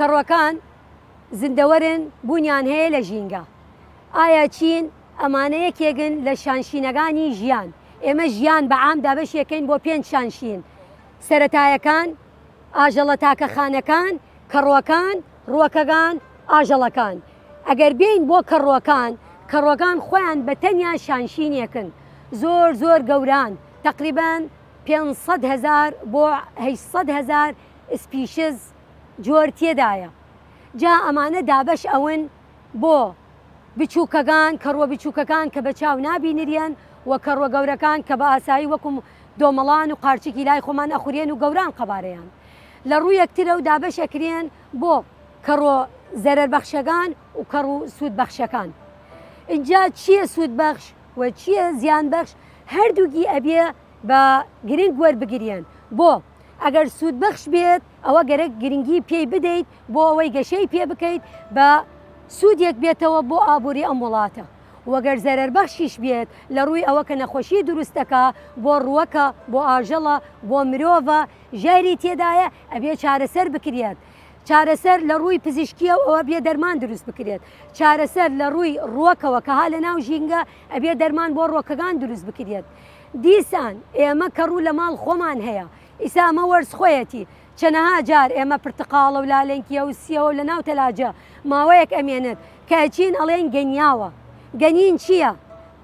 کەڕوەکان زیندەوەرن بوونیان هەیە لە ژینگە. ئایا چین؟ ئەمانە یەکێگن لە شانشینەگانی ژیان. ئێمە ژیان بە عام دابەشیەکەین بۆ پێنج شانشین، سەرەتایەکان، ئاژەڵە تاکە خانەکان، کەڕوەکان، ڕوەکەگان، ئاژەڵەکان. ئەگەر بێین بۆ کەڕوەکان، کەڕوەکان خۆیان بە تەنیا شانشینێکن. زۆر زۆر گەوران، تەقریبەن 500 هەزار بۆ 800 هەزار species جۆر تێدایە جا ئەمانە دابەش ئەون بۆ بچوکەگان کەڕوە بچوکەکان کە بە چاو نابینریەن و کەڕوە گەورەکان کە بە ئاسایی وەکو دۆمەڵان و قارچکی لای خۆمان ئەخورێن و گەوران قەبارەیان لە ڕوویەکترە و دابەش ئەکرێن بۆ کەڕۆ زەرەر بەخشەگان و کەڕو سوود بەخشەکان ئینجا چییە سوود بەخش و چییە زیان بەخش هەردووکی ئەبێ بە گرنگ وەربگریەن بۆ ئەگەر سوودبەخش بێت ئەوە گەرەک گرنگی پێی بدەیت بۆ ئەوەی گەشەی پێ بکەیت بە سوودێک بێتەوە بۆ ئابووری ئەم وڵاتە وە گەر زەرەربەخشیش بێت لە ڕووی ئەوە کە نەخۆشی دروست دەکا بۆ ڕووەکە بۆ ئاژەڵە بۆ مرۆڤە ژەهری تێدایە ئەبێ چارەسەر بکرێت چارەسەر لە ڕووی پزیشکیەوە ئەوە بێ دەرمان دروست بکرێت چارەسەر لە ڕووی ڕووەکەوە کە ها لە ناو ژینگە ئەبێ دەرمان بۆ ڕووەکەگان دروست بکرێت دیسان ئێمە کەڕوو لە ماڵ خۆمان هەیە ئیسا ئەمە وەرز خۆیەتی چەنەها جار ئێمە پرتقاڵە و لالەنکیە و سیەوە و لە ناو تەلاجە ماوەیەک ئەمێنێت کە ئەچین ئەڵێن گەنیاوە گەنین چییە؟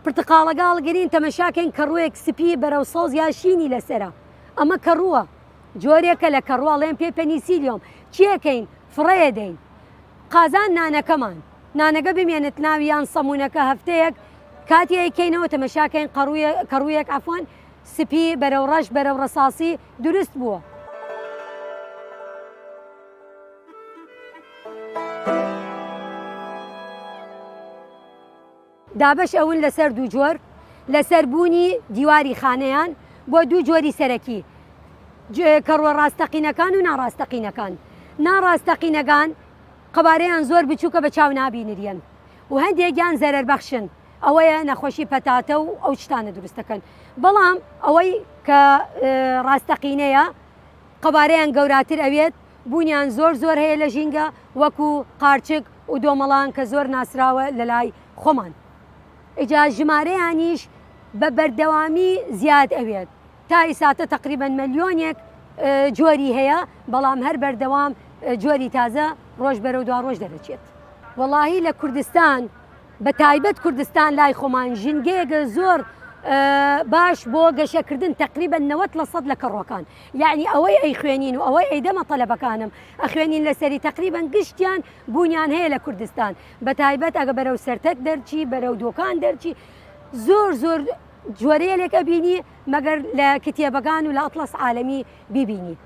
پرتقاڵەگە ئەڵگرین تەمەشاکەین کەڕووێک سپی بەرەو سەوز یا شینی لەسەرە ئەمە کەڕووە جۆرێکە لە کەڕوو ئەڵێن پێی پەنیسیلیۆم چیەکەین فڕێ دەین قازان نانەکەمان نانەکە بمێنێت ناوی یان سەمونەکە هەفتەیەک کاتی ئەیکەینەوە تەمەشاکەین کەڕوویەک عەفوەن سپی بەرەو ڕەش بەرەو ڕەساسی دروست بووە. دابەش ئەون لەسەر دوو جۆر لەسەر بوونی دیواری خانەیان بۆ دوو جۆری سەرەکی کەڕوە ڕاستەقینەکان و ناڕاستەقینەکان ناڕاستەقینەکان قەبارەیان زۆر بچووکە بە چاو نابینریەن و هەندێکیان زەرەربەخشن ئەوەیە نەخۆشی پەتاتە و ئەو شتانە دروست دەکەن بەڵام ئەوەی کە ڕاستەقینەیە قەبارەیان گەوراتر ئەوێت بوونیان زۆر زۆر هەیە لە ژینگە وەکو قارچک و دۆمەڵان کە زۆر ناسراوە لەلای خۆمان ئیجا ژمارەیانیش بە بەردەوامی زیاد ئەوێت تا ئیساتە تەقریبەن مەلیۆنێک جۆری هەیە بەڵام هەر بەردەوام جۆری تازە ڕۆژ بەرەو دوا ڕۆژ دەرەچێت. وەڵاهی لە کوردستان بە تایبەت کوردستان لای خۆمان ژینگەیەگە زۆر باش بۆ گەشەکردن تقریبا 90 لە سەد لە کەڕۆکان یعنی ئەوەی ئەیخوێنین و ئەوەی ئەیدەمە تەلەبەکانم ئەخوێنین لەسەری تقریبا گشتیان بوونیان هەیە لە کوردستان بە تایبەت ئەگە بەرەو سەرتەک دەرچی بەرەو دۆکان دەرچی زۆر زۆر جۆرەیەلێک ئەبینی مەگەر لە کتێبەکان و لە ئەتڵەس عالەمی بیبینی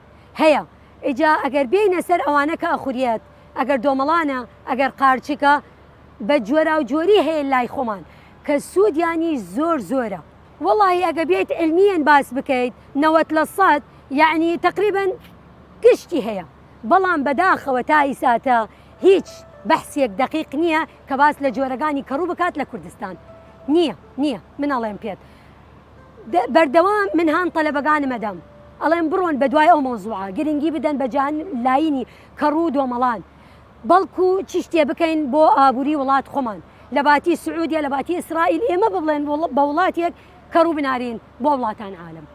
هەیە ئیجا ئەگەر بێینە سەر ئەوانە کە ئەخوریەت ئەگەر دۆمەڵانە ئەگەر قارچکە بە جۆراوجۆری هەیە لای خۆمان کە سوودیانی زۆر زۆرە وەڵاهی ئەگە بێیت علمیەن باس بکەیت 90% یعنی تقریبا گشتی هەیە بەڵام بەداخەوە تا ئیساتە هیچ بەحسێک دەقیق نییە کە باس لە جۆرەگانی کەڕوو بکات لە کوردستان نییە نییە من ئەڵێم پێت بەردەوام من هان تەلەبەگانم ئەدەم ئەڵێم بڕۆن بە دوای ئەو مەوزوعە گرنگی بدەن بە جان لاینی کەڕوو و دۆمەڵان بەڵکو چی شتێ بکەین بۆ ئابووری وڵات خۆمان لە باتی سعودیە لە باتی ئیسرائیل ئێمە بڵێن بە وڵاتێک کەڕوو بنارین بۆ وڵاتان عالم.